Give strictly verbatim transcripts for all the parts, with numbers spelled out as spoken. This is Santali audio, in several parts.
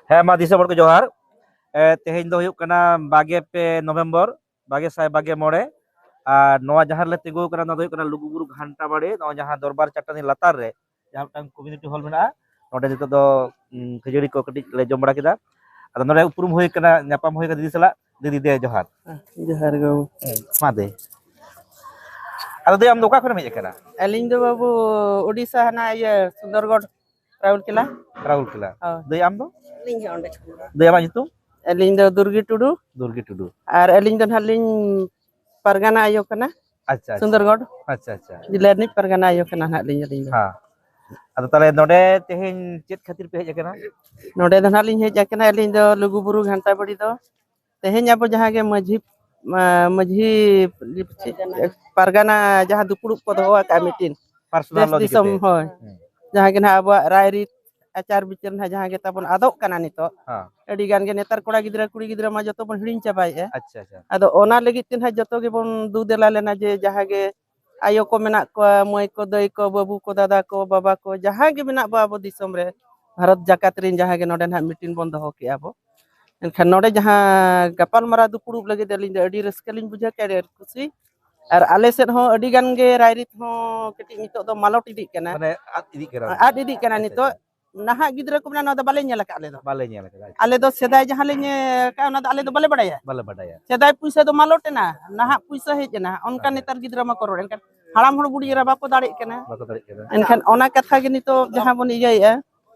ᱦᱮᱸ, ᱢᱟ ᱫᱤᱥᱚᱢ ᱦᱚᱲ ᱠᱚ ᱡᱚᱦᱟᱨ᱾ ᱮ, ᱛᱮᱦᱮᱧ ᱫᱚ ᱦᱩᱭᱩᱜ ᱠᱟᱱᱟ ᱵᱟᱜᱮ ᱯᱮ ᱱᱚᱵᱷᱮᱢᱵᱚᱨ, ᱵᱟᱜᱮ ᱥᱟᱭ ᱵᱟᱜᱮ ᱢᱚᱬᱮ᱾ ᱟᱨ ᱱᱚᱣᱟ ᱡᱟᱦᱟᱸ ᱨᱮᱞᱮ ᱛᱤᱸᱜᱩ ᱟᱠᱟᱱᱟ, ᱱᱚᱣᱟ ᱫᱚ ᱦᱩᱭᱩᱜ ᱠᱟᱱᱟ ᱞᱩᱜᱩᱵᱩᱨᱩ ᱜᱷᱟᱱᱴᱟ ᱵᱟᱲᱮ᱾ ᱱᱚᱣᱟ ᱡᱟᱦᱟᱸ ᱫᱚᱨᱵᱟᱨ ᱪᱟᱹᱴᱟᱹᱱᱤ ᱞᱟᱛᱟᱨ ᱨᱮ ᱡᱟᱦᱟᱸ ᱢᱤᱫᱴᱟᱝ ᱠᱚᱢᱤᱭᱩᱱᱤᱴᱤ ᱦᱚᱞ ᱢᱮᱱᱟᱜᱼᱟ, ᱱᱚᱸᱰᱮ ᱱᱤᱛᱚᱜ ᱫᱚ, ᱩᱸ, ᱠᱷᱟᱹᱡᱟᱹᱲᱤ ᱠᱚ ᱠᱟᱹᱴᱤᱡ ᱞᱮ ᱡᱚᱢ ᱵᱟᱲᱟ ᱠᱮᱫᱟ᱾ ᱟᱫᱚ ᱱᱚᱸᱰᱮ ᱩᱯᱨᱩᱢ ᱦᱩᱭ ᱠᱟᱱᱟ, ᱧᱟᱯᱟᱢ ᱦᱩᱭ ᱠᱟᱱᱟ ᱫᱤᱫᱤ ᱥᱟᱞᱟᱜ᱾ ᱫᱤᱫᱤ, ᱫᱮ ᱡᱚᱦᱟᱨ᱾ ᱡᱚᱦᱟᱨ ᱜᱮ ᱵᱟᱹᱵᱩ᱾ ᱦᱮᱸ, ᱢᱟ ᱫᱮ᱾ ᱟᱫᱚ ᱫᱟᱹᱭ, ᱟᱢ ᱫᱚ ᱚᱠᱟ ᱠᱷᱚᱱᱮᱢ ᱦᱮᱡ ᱟᱠᱟᱱᱟ? ᱟᱹᱞᱤᱧ ᱫᱚ ᱵᱟᱹᱵᱩ ᱳᱰᱤᱥᱟ, ᱦᱟᱱᱟ ᱤᱭᱟᱹ ᱥᱩᱱᱫᱚᱨᱜᱚᱰ, ᱨᱟᱩᱨᱠᱮᱞᱟ᱾ ᱨᱟᱩᱨᱠᱮᱞᱟ᱾ ᱦᱳᱭ᱾ ᱫᱟᱹᱭ, ᱟᱢ ᱫᱚ? ᱟᱹᱞᱤᱧ ᱦᱚᱸ ᱚᱸᱰᱮ ᱠᱷᱚᱱ ᱜᱮ᱾ ᱫᱟᱹᱭ, ᱟᱢᱟᱜ ᱧᱩᱛᱩᱢ? ᱟᱹᱞᱤᱧ ᱫᱚ ᱫᱩᱨᱜᱤ ᱴᱩᱰᱩ᱾ ᱫᱩᱨᱜᱤ ᱴᱩᱰᱩ᱾ ᱟᱨ ᱟᱹᱞᱤᱧ ᱫᱚ ᱱᱟᱦᱟᱜ ᱞᱤᱧ ᱯᱟᱨᱜᱟᱱᱟ ᱟᱭᱳ ᱠᱟᱱᱟ᱾ ᱟᱪᱪᱷᱟ, ᱟᱪᱪᱷᱟ᱾ ᱥᱩᱱᱫᱚᱨᱜᱚᱰ᱾ ᱟᱪᱪᱷᱟ, ᱟᱪᱪᱷᱟ᱾ ᱡᱮᱞᱟ ᱨᱤᱱᱤᱡ ᱯᱟᱨᱜᱟᱱᱟ ᱟᱭᱳ ᱠᱟᱱᱟ ᱱᱟᱦᱟᱜ ᱞᱤᱧ, ᱟᱹᱞᱤᱧ ᱫᱚ᱾ ᱦᱮᱸ᱾ ᱟᱫᱚ ᱛᱟᱦᱞᱮ ᱱᱚᱰᱮ ᱛᱮᱦᱮᱧ ᱪᱮᱫ ᱠᱷᱟᱹᱛᱤᱨ ᱯᱮ ᱦᱮᱡ ᱟᱠᱟᱱᱟ? ᱱᱚᱰᱮ ᱫᱚ ᱱᱟᱦᱟᱜ ᱞᱤᱧ ᱦᱮᱡ ᱟᱠᱟᱱᱟ, ᱟᱹᱞᱤᱧ ᱫᱚ ᱞᱩᱜᱩᱵᱩᱨᱩ ᱜᱷᱟᱱᱴᱟ ᱵᱟᱲᱤ ᱫᱚ ᱛᱮᱦᱮᱧ ᱟᱵᱚ ᱡᱟᱦᱟᱸ ᱜᱮ ᱢᱟᱹᱡᱷᱤ, ᱢᱟ-, ᱢᱟᱹᱡᱷᱤ ᱯᱟᱨᱜᱟᱱᱟ ᱡᱟᱦᱟᱸ ᱫᱩᱯᱲᱩᱵ ᱠᱚ ᱫᱚᱦᱚ ᱟᱠᱟᱫᱼᱟ ᱢᱤᱴᱤᱝ, ᱯᱟᱨᱥᱚᱱᱟᱞ ᱫᱮᱥ ᱤᱫᱤ ᱫᱤᱥᱚᱢ, ᱠᱟᱛᱮ᱾ ᱦᱳᱭ᱾ ᱦᱩᱸ᱾ ᱡᱟᱦᱟᱸ ᱜᱮ ᱱᱟᱦᱟᱜ ᱟᱵᱚᱣᱟᱜ ᱨᱟᱭᱨᱤᱛ, ᱟᱪᱟᱨ ᱵᱤᱪᱟᱹᱨ ᱱᱟᱦᱟᱜ ᱡᱟᱦᱟᱸ ᱜᱮ ᱛᱟᱵᱚᱱ ᱟᱫᱚᱜ ᱠᱟᱱᱟ ᱱᱤᱛᱚᱜ᱾ ᱦᱮᱸ᱾ ᱟᱹᱰᱤ ᱜᱟᱱ ᱜᱮ ᱱᱮᱛᱟᱨ ᱠᱚᱲᱟ ᱜᱤᱫᱽᱨᱟᱹ, ᱠᱩᱲᱤ ᱜᱤᱫᱽᱨᱟᱹ ᱢᱟ ᱡᱚᱛᱚ ᱵᱚᱱ ᱦᱤᱲᱤᱧ ᱪᱟᱵᱟᱭᱮᱫᱼᱟ᱾ ᱟᱪᱪᱷᱟ, ᱟᱪᱪᱷᱟ᱾ ᱟᱫᱚ ᱚᱱᱟ ᱞᱟᱹᱜᱤᱫ ᱛᱮ ᱱᱟᱦᱟᱜ ᱡᱚᱛᱚ ᱜᱮᱵᱚᱱ ᱫᱩ ᱫᱮᱞᱟ ᱞᱮᱱᱟ ᱡᱮ ᱡᱟᱦᱟᱸ ᱜᱮ ᱟᱭᱳ ᱠᱚ ᱢᱮᱱᱟᱜ ᱠᱚᱣᱟ, ᱢᱟᱹᱭ ᱠᱚ, ᱫᱟᱹᱭ ᱠᱚ, ᱵᱟᱹᱵᱩ ᱠᱚ, ᱫᱟᱫᱟ ᱠᱚ, ᱵᱟᱵᱟ ᱠᱚ, ᱡᱟᱦᱟᱸ ᱜᱮ ᱢᱮᱱᱟᱜ ᱵᱚ ᱟᱵᱚ ᱫᱤᱥᱚᱢ ᱨᱮ, ᱵᱷᱟᱨᱚᱛ ᱡᱟᱠᱟᱛ ᱨᱮᱱ ᱡᱟᱦᱟᱸ ᱜᱮ ᱱᱚᱰᱮ ᱱᱟᱦᱟᱜ ᱢᱤᱴᱤᱝ ᱵᱚᱱ ᱫᱚᱦᱚ ᱠᱮᱜᱼᱟ ᱵᱚ᱾ ᱮᱱᱠᱷᱟᱱ ᱱᱚᱰᱮ ᱡᱟᱦᱟᱸ ᱜᱟᱯᱟᱞᱢᱟᱨᱟᱣ ᱫᱩᱯᱲᱩᱵ ᱞᱟᱹᱜᱤᱫ ᱟᱹᱞᱤᱧ ᱫᱚ ᱟᱹᱰᱤ ᱨᱟᱹᱥᱠᱟᱹ ᱞᱤᱧ ᱵᱩᱡᱷᱟᱹᱣ ᱠᱮᱜᱼᱟ, ᱟᱹᱰᱤ ᱠᱩᱥᱤ᱾ ᱟᱨ ᱟᱞᱮ ᱥᱮᱫ ᱦᱚᱸ ᱟᱹᱰᱤ ᱜᱟᱱ ᱜᱮ ᱨᱟᱭᱨᱤᱛ ᱦᱚᱸ ᱠᱟᱹᱴᱤᱡ ᱱᱤᱛᱚᱜ ᱫᱚ ᱢᱟᱞᱚᱴ ᱤᱫᱤᱜ ᱠᱟᱱᱟ᱾ ᱢᱟᱱᱮ ᱟᱫ ᱤᱫᱤᱜ ᱠᱟᱱᱟ᱾ ᱟᱫ ᱤᱫᱤᱜ ᱠᱟᱱᱟ ᱟᱪᱪᱷᱟ, ᱱᱤᱛᱚᱜ᱾ ᱟᱪᱪᱷᱟ᱾ ᱱᱟᱦᱟᱜ ᱜᱤᱫᱽᱨᱟᱹ ᱠᱚ ᱢᱮᱱᱟ, "ᱱᱚᱣᱟ ᱫᱚ ᱵᱟᱞᱮ ᱧᱮᱞ ᱟᱠᱟᱫ ᱟᱞᱮ ᱫᱚ᱾ ᱵᱟᱞᱮ ᱧᱮᱞ ᱟᱠᱟᱫᱟ, ᱟᱪᱪᱷᱟ᱾ ᱟᱞᱮ ᱫᱚ ᱥᱮᱫᱟᱭ ᱡᱟᱦᱟᱸ ᱞᱮ ᱧᱮᱞ ᱟᱠᱟᱫ, ᱚᱱᱟ ᱫᱚ ᱟᱞᱮ ᱫᱚ ᱵᱟᱞᱮ ᱵᱟᱲᱟᱭᱟ᱾ ᱵᱟᱞᱮ ᱵᱟᱰᱟᱭᱟ᱾ ᱥᱮᱫᱟᱭ ᱯᱩᱭᱥᱟᱹ ᱫᱚ ᱢᱟᱞᱚᱴ ᱮᱱᱟ, ᱱᱟᱦᱟᱜ ᱯᱩᱭᱥᱟᱹ ᱦᱮᱡ ᱮᱱᱟ, ᱚᱱᱠᱟ ᱦᱮᱸ, ᱦᱮᱸ᱾ ᱱᱮᱛᱟᱨ ᱜᱤᱫᱽᱨᱟᱹ ᱢᱟᱠᱚ ᱨᱚᱲ᱾ ᱮᱱᱠᱷᱟᱱ ᱦᱟᱲᱟᱢ ᱦᱚᱲ ᱵᱩᱰᱷᱤ ᱮᱨᱟ ᱵᱟᱠᱚ ᱫᱟᱲᱮᱜ ᱠᱟᱱᱟ᱾ ᱵᱟᱠᱚ ᱫᱟᱲᱮᱜ ᱠᱟᱱᱟ᱾ ᱮᱱᱠᱷᱟᱱ ᱚᱱᱟ ᱠᱟᱛᱷᱟ ᱜᱮ ᱱᱤᱛᱚᱜ ᱡᱟᱦᱟᱸ ᱵᱚᱱ ᱤᱭᱟᱹᱭᱮᱫᱼᱟ,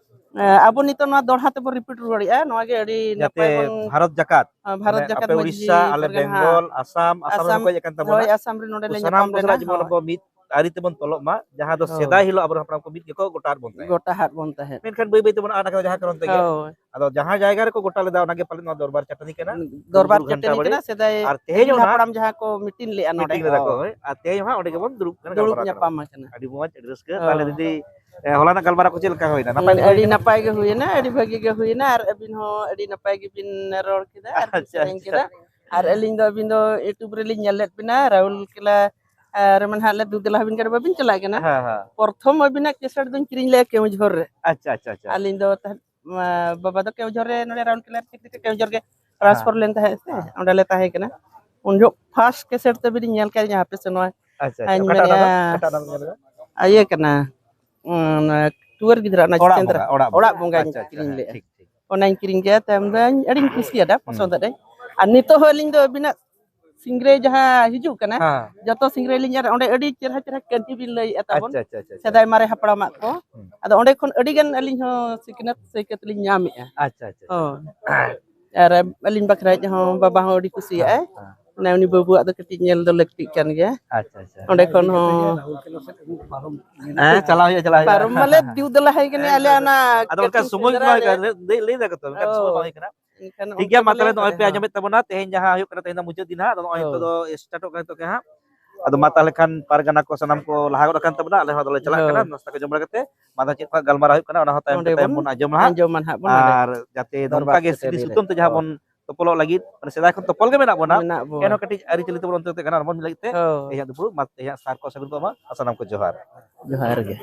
ᱮ, ᱟᱵᱚ ᱱᱤᱛᱚᱜ ᱱᱚᱣᱟ ᱫᱚᱦᱲᱟ ᱛᱮᱵᱚᱱ ᱨᱤᱯᱤᱴ ᱨᱩᱣᱟᱹᱲᱮᱫᱼᱟ, ᱱᱚᱣᱟ ᱜᱮ ᱟᱹᱰᱤ ᱡᱟᱛᱮ ᱱᱟᱯᱟᱭ ᱵᱚᱱ, ᱵᱷᱟᱨᱚᱛ ᱡᱟᱠᱟᱛ, ᱦᱮᱸ, ᱵᱷᱟᱨᱚᱛ ᱢᱟᱱᱮ ᱡᱟᱠᱟᱛ ᱟᱯᱮ ᱢᱟᱹᱡᱷᱤ ᱩᱲᱤᱥᱥᱟ, ᱟᱞᱮ ᱯᱟᱨᱜᱟᱱᱟ, ᱦᱮᱸ᱾ ᱵᱮᱝᱜᱚᱞ, ᱟᱥᱟᱢ, ᱟᱥᱟᱢ ᱨᱮ ᱟᱥᱟᱢ, ᱦᱚᱸᱠᱚ ᱦᱮᱡ ᱟᱠᱟᱱ ᱛᱟᱵᱚᱱᱟ᱾ ᱦᱳᱭ, ᱟᱥᱟᱢ ᱨᱮ ᱱᱚᱰᱮ ᱞᱮ ᱥᱟᱱᱟᱢ ᱧᱟᱯᱟᱢ ᱠᱚ ᱞᱮᱱᱟ, ᱥᱟᱞᱟᱜ ᱡᱮᱢᱚᱱ ᱦᱳᱭ᱾ ᱟᱵᱚ ᱢᱤᱫ ᱟᱹᱨᱤ ᱛᱮᱵᱚᱱ ᱛᱚᱞᱚᱜ ᱢᱟ, ᱡᱟᱦᱟᱸ ᱫᱚ ᱦᱳᱭ᱾ ᱥᱮᱫᱟᱭ ᱦᱤᱞᱳᱜ ᱟᱵᱚ ᱨᱮᱱ ᱦᱟᱯᱲᱟᱢ ᱠᱚ ᱢᱤᱫ ᱜᱮᱠᱚ ᱜᱚᱴᱟ ᱟᱫ ᱵᱚᱱ ᱛᱟᱦᱮᱸᱫ᱾ ᱜᱚᱴᱟ ᱟᱫ ᱵᱚᱱ ᱛᱟᱦᱮᱸᱫ᱾ ᱢᱮᱱᱠᱷᱟᱱ ᱵᱟᱹᱭ ᱵᱟᱹᱭ ᱛᱮᱵᱚᱱ ᱟᱫ ᱟᱠᱟᱱᱟ ᱡᱟᱦᱟᱸ ᱠᱟᱨᱚᱱ ᱛᱮᱜᱮ᱾ ᱦᱳᱭ᱾ ᱟᱫᱚ ᱡᱟᱦᱟᱸ ᱡᱟᱭᱜᱟ ᱨᱮᱠᱚ ᱜᱚᱴᱟ ᱞᱮᱫᱟ, ᱚᱱᱟᱜᱮ ᱯᱟᱞᱮᱱ ᱱᱚᱣᱟ ᱫᱚᱨᱵᱟᱨ ᱪᱟᱹᱴᱟᱹᱱᱤ ᱠᱟᱱᱟ᱾ ᱫᱚᱨᱵᱟᱨ ᱞᱩᱜᱩᱵᱩᱨᱩ ᱜᱷᱟᱱᱴᱟ ᱪᱟᱹᱴᱟᱹᱱᱤ ᱵᱟᱲᱮ᱾ ᱠᱟᱱᱟ, ᱥᱮᱫᱟᱭ ᱟᱨ ᱛᱮᱦᱮᱧ ᱟᱹᱜᱤᱞ ᱦᱚᱸ ᱱᱟᱦᱟᱜ ᱦᱟᱯᱲᱟᱢ ᱡᱟᱦᱟᱸ ᱠᱚ ᱢᱤᱴᱤᱝ ᱞᱮᱫᱼᱟ ᱱᱚᱰᱮ᱾ ᱢᱤᱴᱤᱝ ᱞᱮᱫᱟ ᱠᱚ, ᱦᱳᱭ᱾ ᱦᱳᱭ᱾ ᱟᱨ ᱛᱮᱦᱮᱧ ᱦᱚᱸ ᱦᱟᱸᱜ ᱚᱸᱰᱮ ᱜᱮᱵᱚᱱ ᱫᱩᱲᱩᱵ ᱠᱟᱱᱟ, ᱫᱩᱲᱩᱵ ᱜᱟᱞᱢᱟᱨᱟᱣ ᱧᱟᱯᱟᱢ ᱠᱟᱱᱟ᱾ ᱟᱠᱟᱱᱟ᱾ ᱟᱹᱰᱤ ᱢᱚᱡᱽ, ᱟᱹᱰᱤ ᱨᱟᱹᱥᱠᱟᱹ᱾ ᱦᱳᱭ᱾ ᱛᱟᱦᱚᱞᱮ ᱫᱤᱫᱤ, ᱮ, ᱦᱚᱞᱟᱱᱟᱜ ᱜᱟᱞᱢᱟᱨᱟᱣ ᱠᱚ ᱪᱮᱫ ᱞᱮᱠᱟ ᱦᱩᱭᱱᱟ? ᱱᱟᱯᱟᱭ ᱞᱮᱠᱟ ᱟᱹᱰᱤ ᱦᱩᱭᱱᱟ? ᱱᱟᱯᱟᱭ ᱜᱮ ᱦᱩᱭᱮᱱᱟ, ᱟᱹᱰᱤ ᱵᱷᱟᱹᱜᱤ ᱜᱮ ᱦᱩᱭᱮᱱᱟ, ᱟᱨ ᱟᱹᱵᱤᱱ ᱦᱚᱸ ᱟᱹᱰᱤ ᱱᱟᱯᱟᱭ ᱜᱮᱵᱤᱱ ᱨᱚᱲ ᱠᱮᱫᱟ ᱟᱨ ᱵᱤᱱ ᱟᱪᱪᱷᱟ, ᱥᱮᱨᱮᱧ ᱟᱪᱪᱷᱟ᱾ ᱠᱮᱫᱟ᱾ ᱟᱨ ᱟᱹᱞᱤᱧ ᱫᱚ ᱟᱹᱵᱤᱱ ᱫᱚ YouTube ᱨᱮᱞᱤᱧ ᱧᱮᱞ ᱞᱮᱫ ᱵᱤᱱᱟ, ᱨᱟᱦᱩᱞ ᱠᱮᱞᱟ, ᱟᱨ ᱢᱟᱱᱮ ᱦᱟᱸᱜ ᱞᱮ ᱫᱩ ᱫᱮᱞᱟ ᱦᱟᱵᱤᱱ ᱠᱟᱱᱟ, ᱵᱟᱵᱤᱱ ᱪᱟᱞᱟᱜ ᱠᱟᱱᱟ᱾ ᱦᱮᱸ, ᱦᱮᱸ᱾ ᱯᱨᱚᱛᱷᱚᱢ ᱟᱹᱵᱤᱱᱟᱜ ᱠᱮᱥᱮᱴ ᱫᱚᱧ ᱠᱤᱨᱤᱧ ᱞᱮᱜᱼᱟ ᱠᱮᱣᱚᱱᱡᱷᱚᱨ ᱨᱮ᱾ ᱟᱪᱪᱷᱟ, ᱟᱪᱪᱷᱟ, ᱟᱪᱪᱷᱟ᱾ ᱟᱹᱞᱤᱧ ᱫᱚ ᱛᱟᱦᱮᱸᱫ ᱢᱟ, ᱵᱟᱵᱟ ᱫᱚ ᱠᱮᱣᱡᱷᱚᱨ ᱨᱮ, ᱱᱚᱰᱮ ᱨᱟᱣᱩᱱᱰ ᱠᱮᱞᱟ ᱨᱮ ᱪᱟᱹᱠᱨᱤ ᱛᱮ ᱠᱮᱣᱡᱷᱚᱨ ᱜᱮ ᱴᱨᱟᱱᱥᱯᱷᱟᱨ ᱞᱮᱱ ᱛᱟᱦᱮᱸᱫ ᱥᱮ, ᱦᱮᱸ᱾ ᱚᱸᱰᱮ ᱞᱮ ᱛᱟᱦᱮᱸ ᱠᱟᱱᱟ᱾ ᱩᱱ ᱡᱚᱦᱚᱜ ᱯᱷᱟᱥᱴ ᱠᱮᱥᱮᱴ ᱛᱟᱹᱵᱤᱱ ᱤᱧ ᱧᱮᱞ ᱠᱮᱫ ᱡᱟᱦᱟᱸ ᱯᱮ ᱥᱮᱱᱚᱜᱼᱟ᱾ ᱟᱪᱪᱷᱟ, ᱟᱪᱪᱷᱟ᱾ ᱟᱧ ᱚᱠᱟᱴᱟᱜ ᱚᱱᱟ ᱫᱚ? ᱢᱮᱱᱮᱫᱼᱟ, ᱚᱠᱟᱴᱟᱜ ᱚᱱᱟ ᱫᱚ ᱧᱮᱞ ᱠᱮᱫᱟ? ᱤᱭᱟᱹ ᱠᱟᱱᱟ, ᱚᱱᱟ ᱴᱩᱣᱟᱹᱨ ᱜᱤᱫᱽᱨᱟᱹ, ᱚᱱᱟ ᱚᱲᱟᱜ ᱡᱤᱛᱮᱱᱫᱨᱚ, ᱵᱚᱸᱜᱟ, ᱚᱲᱟᱜ ᱵᱚᱸᱜᱟ᱾ ᱚᱲᱟᱜ ᱵᱚᱸᱜᱟᱧ ᱟᱪᱪᱷᱟ, ᱟᱪᱪᱷᱟ, ᱠᱤᱨᱤᱧ ᱦᱮᱸ, ᱞᱮᱫᱼᱟ᱾ ᱴᱷᱤᱠ, ᱴᱷᱤᱠ᱾ ᱚᱱᱟᱧ ᱠᱤᱨᱤᱧ ᱠᱮᱫᱼᱟ, ᱛᱟᱭᱚᱢ ᱫᱚᱧ ᱟᱹᱰᱤᱧ ᱠᱩᱥᱤᱭᱟᱫᱟ, ᱦᱩᱸ᱾ ᱯᱚᱥᱚᱸᱫ ᱟᱹᱫᱟᱹᱧ᱾ ᱟᱨ ᱱᱤᱛᱚᱜ ᱦᱚᱸ ᱟᱹᱞᱤᱧ ᱫᱚ ᱟᱹᱵᱤᱱᱟᱜ ᱥᱤᱝᱨᱟᱹᱭ ᱡᱟᱦᱟᱸ ᱦᱤᱡᱩᱜ ᱠᱟᱱᱟ, ᱦᱮᱸ᱾ ᱡᱚᱛᱚ ᱥᱤᱝᱨᱟᱹᱭ ᱞᱤᱧ ᱧᱮᱞᱟ, ᱚᱸᱰᱮ ᱟᱹᱰᱤ ᱪᱮᱦᱨᱟ ᱪᱮᱦᱨᱟ ᱠᱟᱹᱦᱱᱤ ᱵᱤᱱ ᱞᱟᱹᱭᱮᱫᱼᱟ ᱛᱟᱵᱚᱱ, ᱟᱪᱪᱷᱟ, ᱟᱪᱪᱷᱟ, ᱟᱪᱪᱷᱟ, ᱟᱪᱪᱷᱟ᱾ ᱥᱮᱫᱟᱭ ᱢᱟᱨᱮ ᱦᱟᱯᱲᱟᱢᱟᱜ ᱠᱚ᱾ ᱦᱩᱸ᱾ ᱟᱫᱚ ᱚᱸᱰᱮ ᱠᱷᱚᱱ ᱟᱹᱰᱤ ᱜᱟᱱ ᱟᱹᱞᱤᱧ ᱦᱚᱸ ᱥᱤᱠᱷᱱᱟᱹᱛ ᱥᱟᱹᱭᱠᱟᱹᱛ ᱞᱤᱧ ᱧᱟᱢᱮᱫᱼᱟ᱾ ᱟᱪᱪᱷᱟ, ᱟᱪᱪᱷᱟ, ᱟᱪᱪᱷᱟ᱾ ᱦᱳᱭ᱾ ᱟᱨ ᱟᱹᱞᱤᱧ ᱵᱟᱠᱷᱨᱟ ᱦᱚᱸ ᱵᱟᱵᱟ ᱦᱚᱸ ᱟᱹᱰᱤ ᱠᱩᱥᱤᱭᱟᱜᱼᱟᱭ᱾ ᱦᱮᱸ, ᱦᱮᱸ᱾ ᱢᱟᱱᱮ ᱩᱱᱤ ᱵᱟᱹᱵᱩᱣᱟᱜ ᱫᱚ ᱠᱟᱹᱴᱤᱡ ᱧᱮᱞ ᱫᱚ ᱞᱟᱹᱠᱛᱤᱜ ᱠᱟᱱ ᱜᱮᱭᱟ᱾ ᱟᱪᱪᱷᱟ, ᱟᱪᱪᱷᱟ᱾ ᱚᱸᱰᱮ ᱠᱷᱚᱱ ᱦᱚᱸ ᱦᱮᱸ, ᱪᱟᱞᱟᱣ ᱦᱩᱭᱩᱜᱼᱟ, ᱪᱟᱞᱟᱣ ᱦᱩᱭᱩᱜᱼᱟ᱾ ᱯᱟᱨᱚᱢ ᱢᱟᱞᱮ ᱫᱤᱣ ᱫᱮᱞᱟ ᱦᱩᱭ ᱠᱟᱱᱟ, ᱦᱮᱸ, ᱟᱞᱮ ᱦᱮᱸ᱾ ᱚᱱᱟ ᱟᱫᱚ ᱚᱱᱠᱟ ᱠᱟᱹᱴᱤᱡ ᱥᱚᱢᱚᱭ ᱥᱮᱸᱫᱽᱨᱟ ᱵᱟᱝ ᱦᱩᱭ ᱨᱮ᱾ ᱠᱟᱱᱟ, ᱞᱟᱹᱭ, ᱞᱟᱹᱭ ᱫᱟᱠᱚ ᱛᱚ, ᱚᱱᱠᱟ ᱥᱚᱢᱚᱭ ᱚ᱾ ᱵᱟᱝ ᱦᱩᱭ ᱠᱟᱱᱟ᱾ ᱮᱱᱠᱷᱟᱱ ᱴᱷᱤᱠ ᱜᱮᱭᱟ, ᱚᱱᱠᱟ ᱢᱟ ᱛᱟᱦᱚᱞᱮ ᱠᱚ ᱱᱚᱜᱼᱚᱭ ᱞᱟᱹᱭ ᱯᱮ ᱠᱟᱫᱟ᱾ ᱟᱸᱡᱚᱢᱮᱫ ᱛᱟᱵᱚᱱᱟ, ᱛᱮᱦᱮᱧ ᱡᱟᱦᱟᱸ ᱦᱩᱭᱩᱜ ᱠᱟᱱᱟ, ᱛᱮᱦᱮᱧ ᱫᱚ ᱢᱩᱪᱟᱹᱫ ᱫᱤᱱ ᱦᱟᱸᱜ, ᱟᱫᱚ ᱱᱚᱜᱼᱚᱭ ᱦᱳᱭ᱾ ᱱᱤᱛᱚᱜ ᱫᱚ ᱥᱴᱟᱨᱴᱚᱜ ᱠᱟᱱᱟ ᱱᱤᱛᱚᱜ ᱜᱮ ᱦᱟᱸᱜ᱾ ᱟᱫᱚ ᱢᱟ ᱛᱟᱦᱚᱞᱮ ᱠᱷᱟᱱ ᱯᱟᱨᱜᱟᱱᱟ ᱠᱚ ᱥᱟᱱᱟᱢ ᱠᱚ ᱞᱟᱦᱟ ᱜᱚᱫ ᱟᱠᱟᱱ ᱛᱟᱵᱚᱱᱟ, ᱟᱞᱮ ᱦᱚᱸ ᱟᱫᱚᱞᱮ ᱪᱟᱞᱟᱜ ᱦᱳᱭ᱾ ᱠᱟᱱᱟ, ᱱᱟᱥᱛᱟ ᱠᱚ ᱡᱚᱢ ᱵᱟᱲᱟ ᱠᱟᱛᱮ᱾ ᱢᱟ ᱛᱟᱦᱚᱞᱮ ᱪᱮᱫ ᱠᱚ ᱜᱟᱞᱢᱟᱨᱟᱣ ᱦᱩᱭᱩᱜ ᱠᱟᱱᱟ, ᱚᱱᱟ ᱦᱚᱸ ᱛᱟᱭᱚᱢ ᱛᱮ ᱚᱸᱰᱮ ᱛᱟᱭᱚᱢ ᱵᱚᱱ ᱵᱚᱱ ᱟᱸᱡᱚᱢᱟ ᱦᱟᱸᱜ᱾ ᱟᱸᱡᱚᱢᱟ ᱦᱟᱸᱜ ᱵᱚᱱ ᱱᱚᱰᱮ᱾ ᱟᱨ ᱡᱟᱛᱮ ᱫᱚᱨᱵᱟᱨ ᱱᱚᱝᱠᱟ ᱜᱮ ᱥᱮᱴᱮᱨ ᱥᱤᱨᱤᱡᱽ ᱨᱮ᱾ ᱥᱩᱛᱟᱹᱢ ᱛᱮ ᱡᱟᱦᱟᱸ ᱦᱳᱭ᱾ ᱵᱚᱱ ᱛᱚᱯᱚᱞᱚᱜ ᱞᱟᱹᱜᱤᱫ, ᱢᱟᱱᱮ ᱥᱮᱫᱟᱭ ᱠᱷᱚᱱ ᱛᱚᱯᱚᱞ ᱜᱮ ᱢᱮᱱᱟᱜ ᱵᱚᱱᱟ, ᱢᱮᱱᱟᱜ ᱵᱚᱱᱟ᱾ ᱮᱱᱦᱚᱸ ᱠᱟᱹᱴᱤᱡ ᱟᱹᱨᱤᱪᱟᱹᱞᱤ ᱛᱮᱵᱚᱱ ᱚᱱᱛᱮ ᱠᱟᱱᱟ, ᱟᱨ ᱵᱚᱱ ᱞᱟᱹᱜᱤᱫ ᱛᱮ ᱦᱳᱭ᱾ ᱛᱮᱦᱮᱧᱟᱜ ᱫᱩᱯᱲᱩᱵ, ᱢᱟ ᱛᱮᱦᱮᱧᱟᱜ ᱥᱟᱨ ᱠᱚ ᱥᱟᱹᱜᱩᱱ ᱠᱚ ᱮᱢᱟ, ᱥᱟᱱᱟᱢ ᱠᱚ ᱡᱚᱦᱟᱨ᱾ ᱡᱚᱦᱟᱨ ᱜᱮ᱾